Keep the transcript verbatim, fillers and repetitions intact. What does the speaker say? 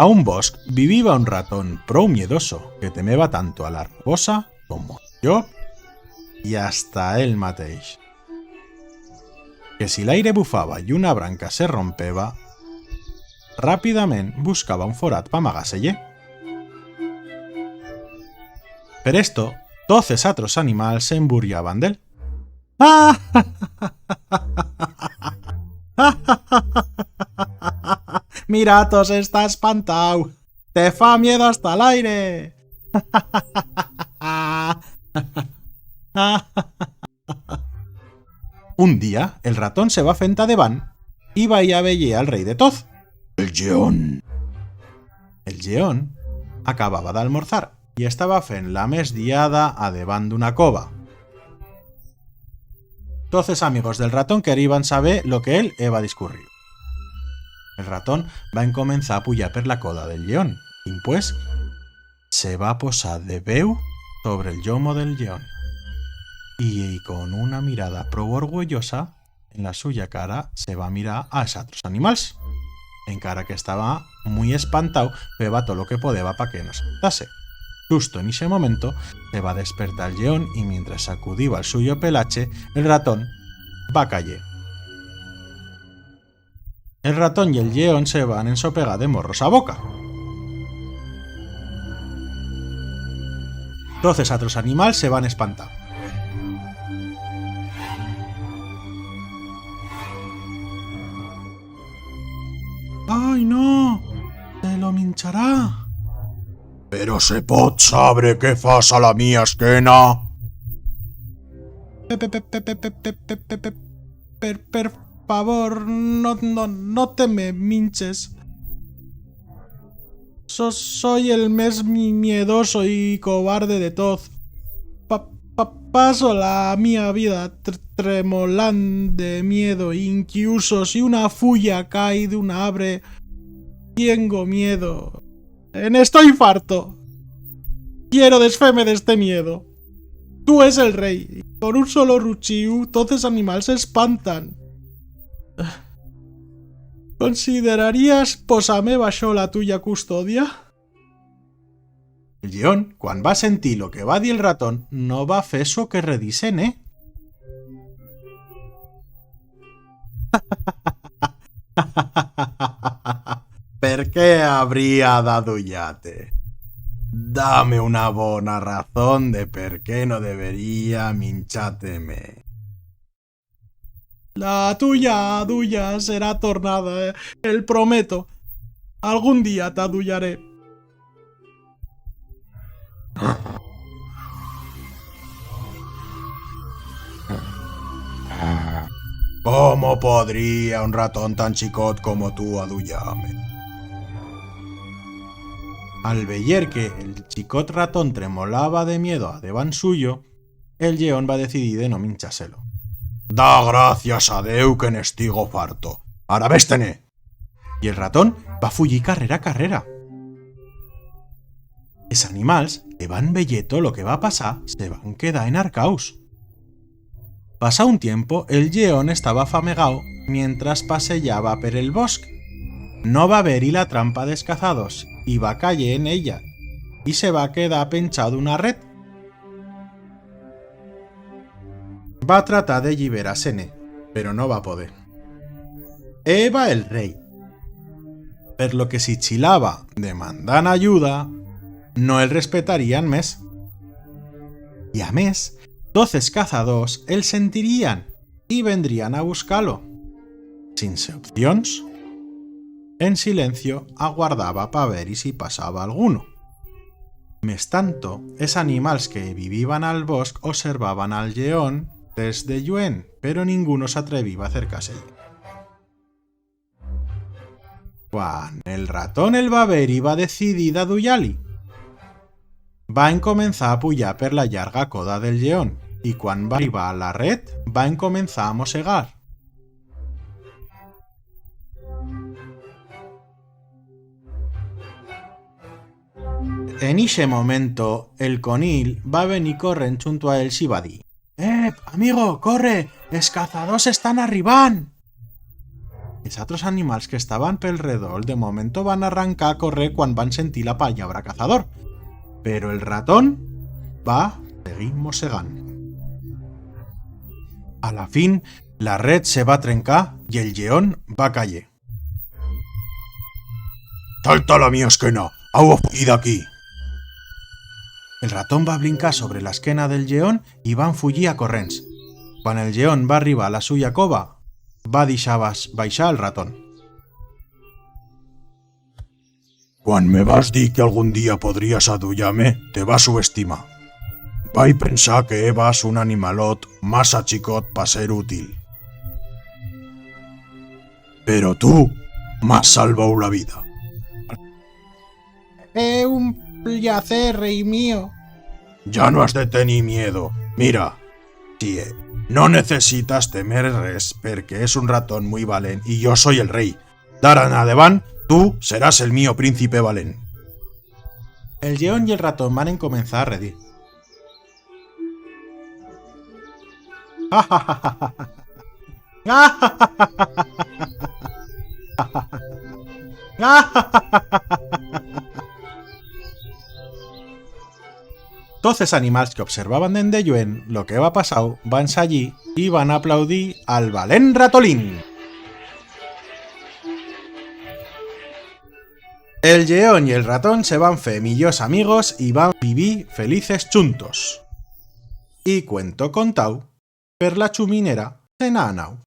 A un bosc viviba un ratón prou miedoso que temeba tanto a la rabosa como al llop y hasta a él mateix. Que si l'aire bufaba y una branca se rompeba, rapidament buscaba un forat pa amagar-se-ie. Per esto, toz es atros animals s'emburllaban d'él. Mira, tos, está espantau. Te fa miedo hasta l'aire. Un día, el ratón se va fent adebant y va ir a veyer al rei de toz, el lleón. El lleón acababa d'almorzar y estaba fent la mesdiada adebant d'una cova. Toz es amigos del ratón queriban saber lo que él heba discurriu. El ratón va encomenzar a puyar per la coda del lleón. Dimpués, se va posar de peu sobre el llomo del lleón. Y, y con una mirada prou orgüellosa, en la suya cara se va mirar a es atros animals. Encara que estaba muit espantau, feba tot lo que podeba pa que no se notase. Justo en ixe momento, se va despertar el lleón y, mientras sacudiba el suyo pelache, el ratón va cayer. El ratón y el lleón se van ensopegar de morros a boca. Toz es atros animals se van espantar. Ai, no! Se lo minchará! Pero se pot sabre qué fas a la mía esquena? Pe, pe, pe, pe, pe, pe, pe, pe, pe, pe, per, per favor, no, no, no te me minches. So-, soi el mes mi-, miedoso y cobarde de toz. Pa-, pa-, paso la mía vida tr-, tremolant de miedo, incluso si una fulla cai d'un arbre, tiengo miedo. En estoi farto. Quiero desfer-me d'este miedo. Tu es el rei, y con un solo ruchiu toz es animals s'espantan. Considerarías posar-me baixo la tuya custodia? El lleón, cuan va sentir lo que va dir el ratón, no va fer soque redir-se-ne. Per qué habría d'aduyar-te? Dame una bona razón de per qué no debería minchar-te-me. La tuya aduya será tornada, eh, el prometo. Algún día t'aduyaré. Cómo podría un ratón tan chicot como tu aduyar-me? Al veyer que el chicot ratón tremolaba de miedo adebant suyo, el lleón va decidir de no minchar-se-lo. Da gracias a Deu que n'estigo farto. Ara vés-te-ne! Y el ratón va fuyir carrera, carrera. Es animals que van veyer tot lo que va pasar se van quedar enarcaus. Pasau un tiempo, el lleón estaba famegau mientras paseyaba per el bosc. No va ver-i la trampa d'es cazadors y va cayer en ella, y se va quedar penchau d'una ret. Va tratar de lliberar-se-ne, pero no va poder. Heba el rei. Per lo que si chilaba demandant ayuda, no el respetarían mes. Y a mes, toz es cazadors el sentirían y vendrían a buscar-lo. Sinse opcions, en silencio aguardaba pa ver-i si pasaba alguno. Mestanto, es animals que viviban al bosc observaban al lleón desde lluent, pero ninguno s'atreviba a acercar-se-ie. Cuan el ratón el va ver-i, va decidir d'aduyar-li. Va encomenzar a puyar per la llarga coda del lleón, y cuan va arribar a la ret, va encomenzar a mosegar. En ixe momento, el conil va venir corrent chunto a ells y va dir: «Ep, amigo, corre! Es cazadors están arribant!» Es atros animals que estaban pel redol de momento van arrancar a correr cuan van sentir la pallabra cazador, pero el ratón va seguir mosegant. A la fin, la ret se va trencar y el lleón va cayer. Salta a la mía esquena! Au a fuyir d'aquí! El ratón va blincar sobre la esquena del lleón y van fuyir a corrents. Cuan el lleón va arribar a la suya cova, va dixar bas-, baixar al ratón. Cuan me vas dir que algún día podrías aduyar-me, te vas subestimar. Vai pensar que ebas un animalot masa chicot pa ser útil. Pero tu m'has salvau la vida. Ye un placer, rei mío. Ya no has de tenir miedo. Mira, sí, eh, no necesitas temer res, perque es un ratón muit valent y yo soi el rei. D'ara en adevant, tu serás el mío príncipe valent. El lleón y el ratón van encomenzar a redir. Toz es animals que observaban dende lluent lo que heba pasau van sallir y van aplaudir al valent ratolín. El lleón y el ratón se van fer millors amigos y van vivir felices chuntos. Y cuento contau, per la chuminera se n'ha anau.